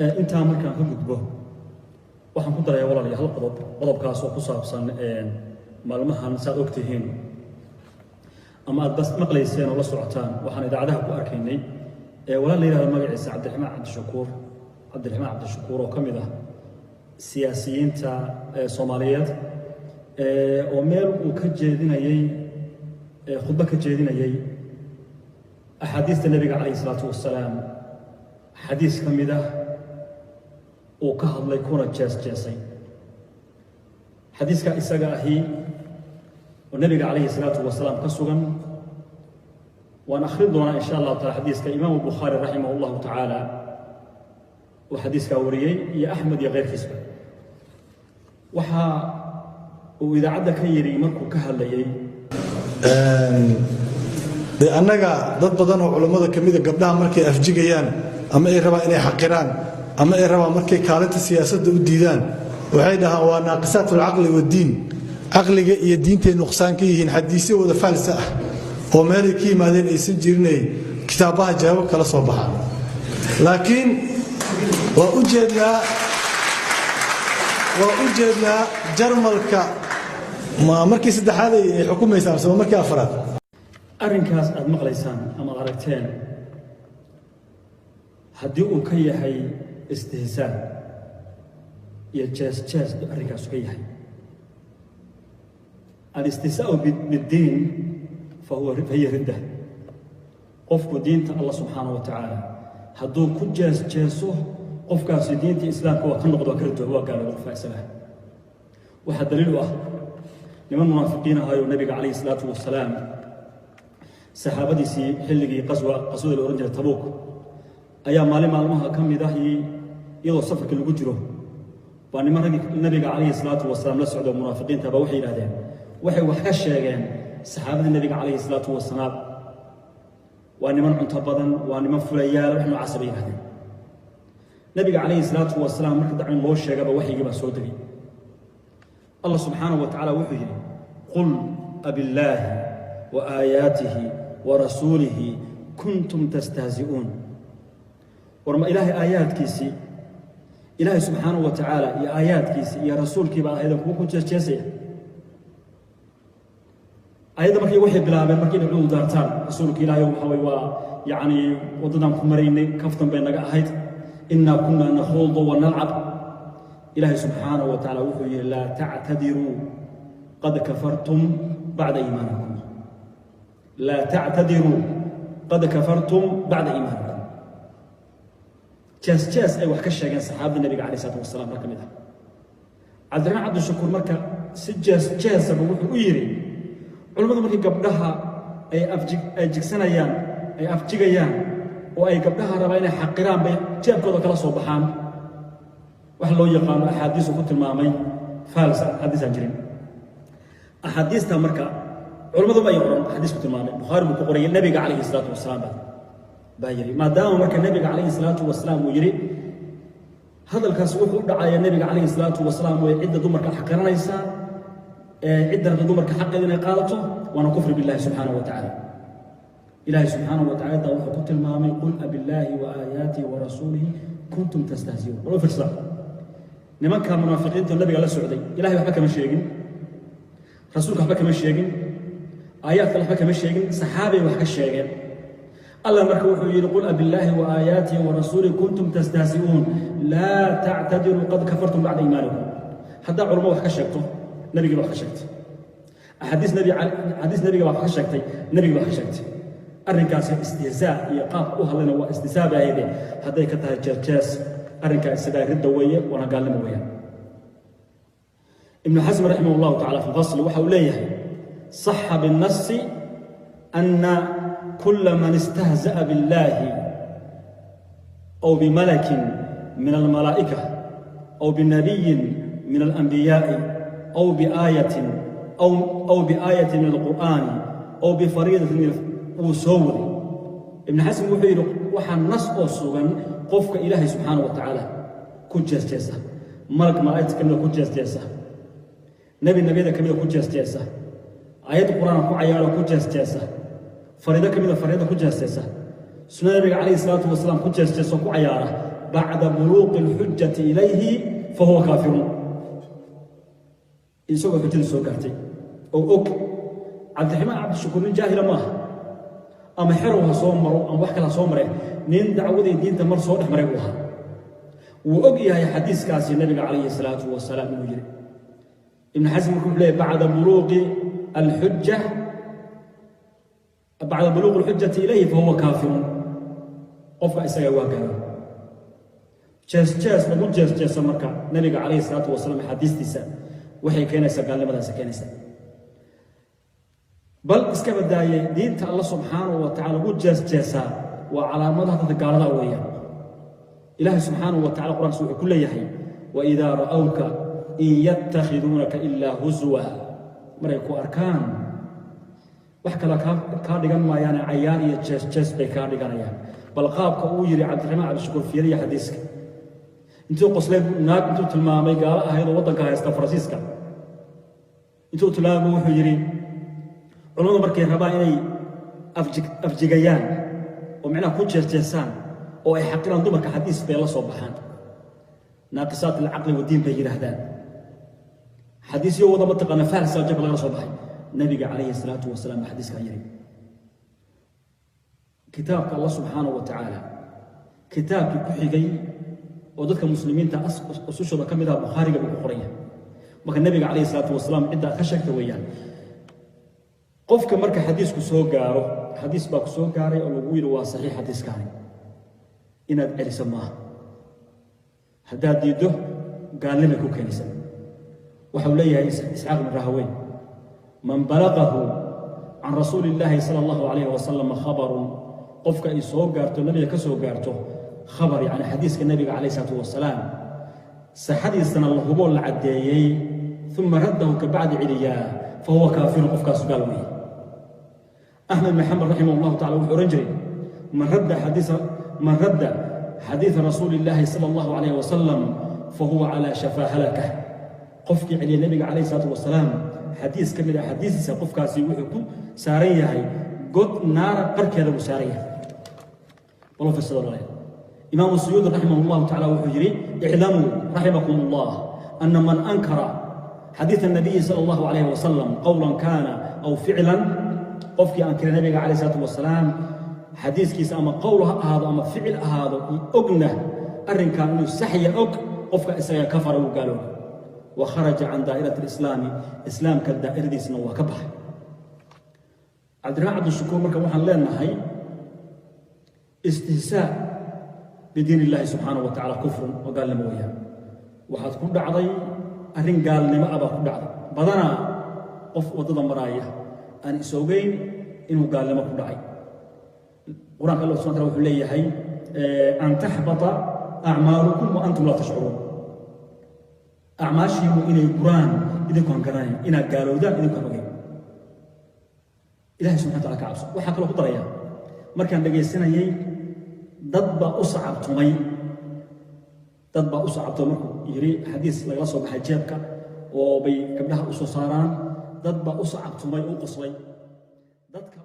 Intaa markaan ka gudbo, waxaan ku darayaa, walaalayaal, hal qodob, qodobkaas oo ku saabsan maalmahan. Saad og tihiin ama aad bas maqlayseen oo la socotaan, waxaan idaacadaha ku arkaynay walaal la yihahdo magaciisa Cabdiraxmaan Cabdishakuur, Cabdiraxmaan Cabdishakuur, oo ka mid ah siyaasiyiinta Soomaaliyeed, oo meel uu ka jeedinayey khudbo ka jeedinayey axaadiista Nebiga calayhi salaatu wasalaam xadiis ka mid ah uu ka hadlay kuna jees jeesay. Xadiiska isaga ahi oo Nebiga calayhi salaatu wasalaam ka sugan waan akhrin doonaa insha Allahu taala. Xadiiska Imaamu Bukhaari raximah allahu tacaala uu xadiiskaa wariyey iyo Axmed iyo keyrkiisba. Waxa uu idaacadda ka yidhi markuu ka hadlayey: Dee annaga dad badan oo culammada ka mida gabdhaha markay afjigayaan ama ay rabaan inay xaqiraan ama ay rabaan markay kaalinta siyaasadda u diidaan, waxay dhahaan waa naaqisaat alcaqli waddiin, caqliga iyo diintay nuqsaan ka yihiin, xadiisyo wada faalsa ah oo meelay ka yimaadeen aysan jirinay kitaabaha jawaab kala soo baxaan. Laakiin waa u jeednaa Jarmalka ma markii saddexaad ay xukumaysaa mise waa markii afraad? Arrinkaas aad maqlaysaan ama ad aragteen, haddii uu ka yahay istihzaa iyo jees jees, arrinkaasu ka yahay alistihzaau biddiin, fahiya ridda. Qofku diinta Allah subxaanahu wa tacaala hadduu ku jees jeeso, qofkaasi diinta Islaamka waa ka noqdo, waa ka ridooba, waa gaalooba qofka isaga. Waxaa daliil u ah niman munaafiqiin ahayoo Nebiga calayhi salaatu wasalaam saxaabadiisii xilligii qaswa, qaswada la ohan jiray Tabuuk, ayaa maalin maalmaha ka mid ah iyadoo safarka lagu jiro baa niman raggii Nabiga calayhi salaatu wasalaam la socdo munaafiqiinta baa waxay yidhahdeen, waxay wax ka sheegeen saxaabadii Nebiga calayhi salaatu wasalaam: waa niman cunto badan, waa niman fulayaala, wax noocaasa bay yidhahdeen. Nabiga calayhi salaatu wasalaam marka dacwin loo sheegaba, waxyigii baa soo degay. Allah subxaanahu wa tacaala wuxuu yidhi: "Qul abillaahi wa aayaatihi wa rasuulihi kuntum tastahzi'uun." War ma Ilaahay aayaadkiisii, Ilaahay subxaanahu wa tacaala iyo aayaadkiisii iyo rasuulkii baa ahaydan kuwa ku jeesjeesaya? Ayadda markii waxay bilaabeen markii inay cudur daartaan: "Rasuulka Ilaahay, waxa way waa yacni waddadaan ku maraynay, kaftan bay naga ahayd, innaa kunnaa nakhuudu wa nalcab." Ilaahay subxaanahu wa tacaala wuxuu yidhi: "Laa tactadiruu, qad kafartum bacda iimaanikum. Laa tactadiruu, qad kafartum bacda iimaanikum." Jees jees ay wax ka sheegeen saxaabada Nebiga calayh isalaatu wasalaam mar ka mid ah. Cabdiraxmaan Cabdishakuur marka si jees jeesaba wuxuu u yidhi culimmadu markii gabdhaha ay afjig ay jigsanayaan, ay afjigayaan oo ay gabdhaha rabaa inay xaqiraan, bay jeebkooda kala soo baxaan wax loo yaqaano axaadiisu ku tilmaamay faalsa, axaadiisaan jirin. Axaadiista marka culimmadu ma ay odhan axaadiis ku tilmaamay, Bukhaari buu ku qorayay, Nebiga calayhi salaatu wasalaam baa yidhi. Maadaama marka Nebiga calayhi salaatu wasalaam uu yidhi, hadalkaas wuxuu u dhacaya Nebiga calayhi salaatu wasalaam way cidda dumarka xaqiranaysaa, cidda rabta dumarka xaqeeda inay qaadato, waana kufri billahi subxaanahu wa tacaala. Ilaahay subxaanahu wa tacala wuxuu ku tilmaamay: "Qul abillaahi wa aayaatihi wa rasuulihi kuntum tastahzi'uun." Bal u fiirsa, nimanka munaafiqiinta Nabiga la socday Ilahay waxba kama sheegin, rasuulka waxba kama sheegin, aayaadka waxba kama sheegin, saxaabay wax ka sheegeen. Allah marka wuxuu yidhi: "Qul abillaahi wa aayaatihi wa rasuulihi kuntum tastahzi'uun, laa tactadiruu, qad kafartum bacda iimaanikum." Haddaa culummo wax ka sheegto, nabigii ba wax ka sheegtay. Axaadiis nabi, xadiis nabiga baa wax ka sheegtay, nabiga baa wax ka sheegtay. Arrinkaasi istihzaa iyo qaabka u hadlayna waa istihzaa bay ahayde. Hadday ka tahay jees-jees, arrinkaa isagaa ridda weeye, waana gaalnimo weeyaan. Ibnu Xasm raximah allahu tacala fi fasl waxa uu leeyahay: "Saxa binnasi ana kula man istahza'a biاllahi aw bimalakin min almalaa'ika aw binabiyin min alanbiyaa'i aw biaayatin aw biaayatin min alqur'aani aw bifariidatin min." Wuu soo waday Ibnu Xasm, wuxuu yidhi waxaa nas oo sugan qofka Ilaahay subxaana wa tacaala ku jees-jeesa, malag malaa'igta ka mida ku jees-jeesa, nebi nebiyada ka mida ku jees-jeesa, aayad Qur-aan ku cayaaro ku jees-jeesa, fariido ka mida fariidada ku jees-jeesa, sunnada Nabiga calayhi salaatu wasalaam ku jees-jeesa, ku cayaara, Bacda buluuqi alxujati ilayhi fa huwa kaafirun. Isagoo xujada soo gaartay oo og, Cabdiraxmaan Cabdishakuur nin jaahila maaha, ama xerow ha soo maro ama wax kale ha soo mare, nin dacwadii diinta mar soo dhex maray buu ahaa. Wuu og yahay xadiiskaasi nabiga calayhi salaatu wasalaam inuu yidhi. Ibn Xasm wuxuu leeyahy bacda buluuqi alxuja, bacda buluuqi alxujati ilayhi fa huwa kaafirun. Qofka isaga waa gaalo. Jees jees lagu jees jeeso marka nabiga calayhi salaatu wasalaam axaadiistiisa waxay keenaysaa gaalnimadaasi keenaysaa. Bal iska badaayay diinta Alla subxaanahu wa tacala lagu jees jeesaa waa calaamadaha dadka gaalada weeyaan. Ilaahay subxaanahu wa tacala Qur-aankiisa wuxuu ku leeyahay: waidaa ra'awka in yattakhiduunaka ilaa huzwa. Maray ku arkaan wax kale kaa dhigan maayaane, cayaar iyo jees jees bay kaa dhiganayaan. Bal qaabka uu yidhi Cabdiraxmaan Cabdishakuur fiiriya xadiiska. Intuu qoslay naag intuu tilmaamay gaalo ahayd oo waddanka haysta Faransiiska intuu tilmaamay, wuxuu yidhi culimmadu markay rabaan inay afjigayaan oo micnaha ku jeesjeesaan oo ay xaqiraan dumarka, xadiis bay la soo baxaan, naaqisaat alcaqli wadiin bay yidhaahdaan. Xadiisyo wada mataqaana fahlsa jabka lagala soo baxay. Nabiga calayhi salaatu wasalaam baa xadiiskaa yidhi. Kitaabka Allah subxaanahu wa tacaala kitaabkii ku xigay oo dadka muslimiinta usushooda ka mid ah Bukhaariga buu ku qoran yahay. Marka nabiga calayhi salaatu wasalaam ciddaa ka sheegta weeyaan. Qofka marka xadiisku soo gaaro, xadiis baa ku soo gaaray oo lagu yidhi waa saxiix xadiiskaani, inaad celiso maaha. Haddaad diiddo gaalnimay ku keenaysa. Waxau leeyahay Isxaaq ibn Rahaweyn: man balaqahu can rasuuli illaahi sala allahu calayhi wasalam khabarun, qofka ay soo gaarto, nabiga ka soo gaarto khabar, yacni xadiiska nabiga calayhi salaatu wasalaam, saxadiisana la huboo la caddeeyey, uma raddahu, ka bacdi celiyaa, fa huwa kaafirun, qofkaasu gaal weeye. Axmed bin Xambal raximah allahu tacala wuxuu odhan jiray: man radda xadiida rasuuli illaahi sala allahu calayhi wasalam fa huwa calaa shafaa halakah. Qofkii celiya nabiga calayhi salaatu wasalaam xadiis ka mid ah xadiisiisa, qofkaasi wuxuu ku saaran yahay god naara qarkeeda buu saaran yahay. Balo fiirsado walaalayaal. Imaamu Suyuudi raximah allahu tacala wuxuu yidhi: iclamuu raximakum allah ana man ankara xadiid الnabiyi sala allahu calayhi wasalam qowlan kaana aw ficlan, qofkii ankiray nabiga calayh salaatu wasalaam xadiiskiisa, ama qowl ha ahaado ama ficil ahaado, ogna arrinkan inuu saxya og, qofka isaga kafara, wuu gaalooba, wa kharaja can daa'irati alislaami, islaamka daa'iradiisna waa ka baxay. Cabdiraxmaan Cabdishakuur marka waxaan leenahay istihsaa bidiin illahi subxaanahu wa tacala kufrun oo gaalnimo weeyaan. Waxaad ku dhacday arrin gaalnimo ah baa ku dhacday. Badanaa qof waddada maraaya aan is ogeyn inuu gaalnimo ku dhacay. Qur-aanka Allah subxana tala wuxuu leeyahay: an taxbata acmaalukum wa antum laa tashcuruun. Acmaashiinu inay guraan idinkoon garanayn, inaad gaalowdaan idinkoon ogeyn. Ilahay subxana tala ka cabso. Waxaa kaloo ku daraya, markaan dhegaysanayay dad baa u sacabtumay, dad baa u sacabtumay markuu yidhi xadiis lagala soo baxay jeebka oo bay gabdhaha u soo saaraan. Dad baa u sacabtumay, u qoslay dadka.